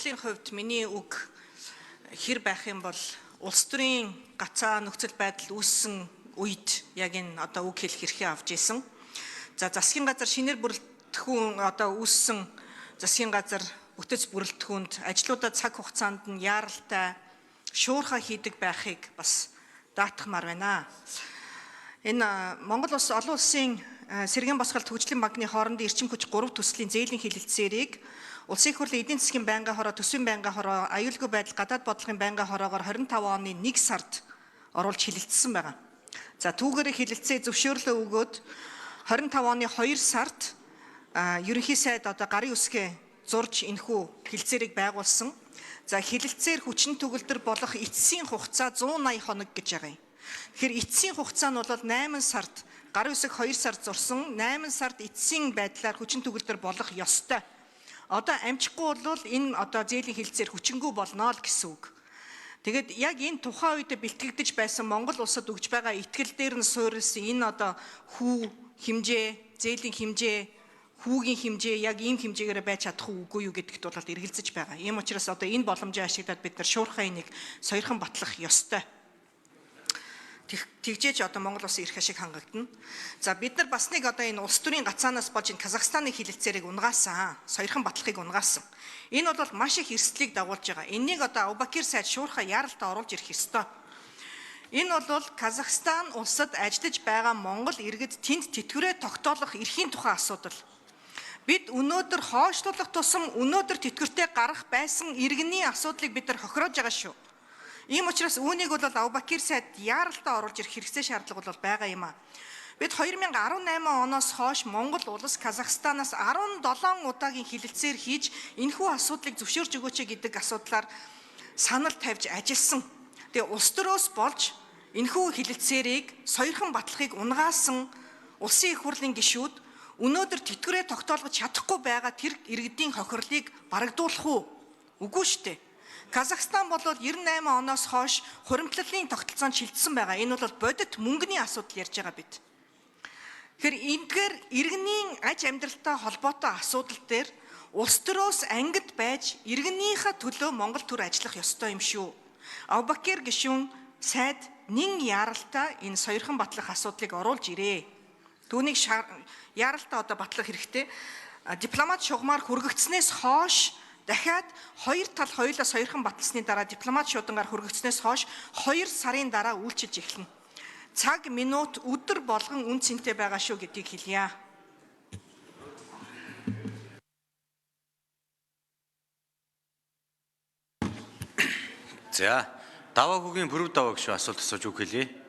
Баримтлалын хувьд миний үг хэр байх юм бол улс төрийн гацаа нөхцөл байдал үүссэн үед яг энэ одоо үг хэлэх эрхээ авч исэн. За, засгийн газар шинээр бүрэлдэхүүн одоо үүссэн засгийн газар бүтэц бүрэлдэхүүнд ажлуудаа цаг хугацаанд нь яаралтай шуурхай хийдэг байхыг бас даатгамаар байна. Энэ Монгол улс олон улсын сэргээн босголт хөгжлийн банкны хоорондын эрчим хүч 3 төслийн зээлийн хэлэлцээрийг Улсын их хурлын эдийн засгийн байнгын хороо, төсвийн байнгын хороо, аюулгүй байдал, гадаад бодлогын байнгын хороогоор 25 оны 1 сард оруулж хэлэлцсэн байгаа. За, түүгээр хэлэлцээ зөвшөөрлөө өгөөд 25 оны 2 сард ерөнхий сайд одоо гарын үсгээ зурж энэхүү хэлэлцээрийг байгуулсан. За, хэлэлцээр хүчин төгөлдөр болох эцсийн хугацаа 180 хоног гэж байгаа юм. Тэгэхээр эцсийн хугацаа нь бол 8 сард гарын үсэг 2 сард зурсан, 8 сард эцсийн байдлаар хүчин төгөлдөр болох ёстой. Одоо амжихгүй бол энэ одоо зээлийн хэлэлцээр хүчингүй болно л гэсэн үг. Тэгээд яг энэ тухайн үед бэлтгэгдэж байсан Монгол улсад өгж байгаа итгэл дээр нь суурилсан энэ одоо хүү хэмжээ, зээлийн хэмжээ, хүүгийн хэмжээ яг ийм хэмжээгээр байж чадах уу үгүй юу гэдэгт бол эргэлзэж байгаа. Ийм учраас одоо энэ боломжийг ашиглаад бид нар шуурхай энийг сойрхон батлах ёстой. Тэгжээж одоо Монгол улсын эрх ашиг хангагдана. За, бид нар бас нэг одоо энэ улс төрийн гацаанаас болж энэ Казахстаны хэлэлцээрийг унгаасан, сойрхон батлахыг унгаасан. Энэ бол маш их эрсдлийг дагуулж байгаа. Энийг одоо Аубакир сайд шуурхай яаралтай оруулж ирэх ёстой. Энэ бол Казахстан улсад ажиллаж байгаа Монгол иргэд тэнд тэтгэврээ тогтоолох эрхийн тухай асуудал. Бид өнөөдөр хойшлуулах тусам өнөөдөр тэтгэвртэй гарах байсан иргэний асуудлыг бид нар хохироож байгаа шүү. Ийм учраас үүнийг бол Аубакир сайд яаралтай оруулж ирэх хэрэгцээ шаардлага бол байгаа юм а. Бид 2018 оноос хойш Монгол улс Казахстанаас 17 удаагийн хэлэлцээр хийж энэхүү асуудлыг зөвшөөрч өгөөч гэдэг асуудлаар санал тавьж ажилласан. Тэгээ улс төрөөс болж энэхүү хэлэлцээрийг сойрхон батлахыг унгаасан улсын их хурлын гишүүд өнөөдөр тэтгэврээ тогтоолгож чадахгүй байгаа тэр иргэдийн хохирлыг барагдуулах уу? Үгүй шүү дээ. Казахстан бол 98 оноос хойш хуримтлалын тогтолцоонд шилжсэн байгаа. Энэ бол бодит мөнгөний асуудал ярьж байгаа бид. Тэгэхээр эндгээр иргэний аж амьдралтай холбоотой асуудал дээр улс төрөөс ангид байж иргэнийхээ төлөө Монгол төр ажиллах ёстой юм шүү. Аубакир гишүүн сайд нэн яаралтай энэ сойрхон батлах асуудлыг оруулж ирээ. Түүнийг яаралтай одоо батлах хэрэгтэй. Дипломат шугамар хүргэгдснээс хойш дахиад хоёр тал хоёулаа сойрхон баталсны дараа дипломат шуудангаар хүргэгдснээс хойш 2 сарын дараа үйлчилж эхэлнэ. Цаг, минут, өдөр болгон үн цэнтэй байгаа шүү гэдгийг хэлье. За, Даваагүйгийн Пүрэв Даваа гишүүн асуулт асууж үг хэлье.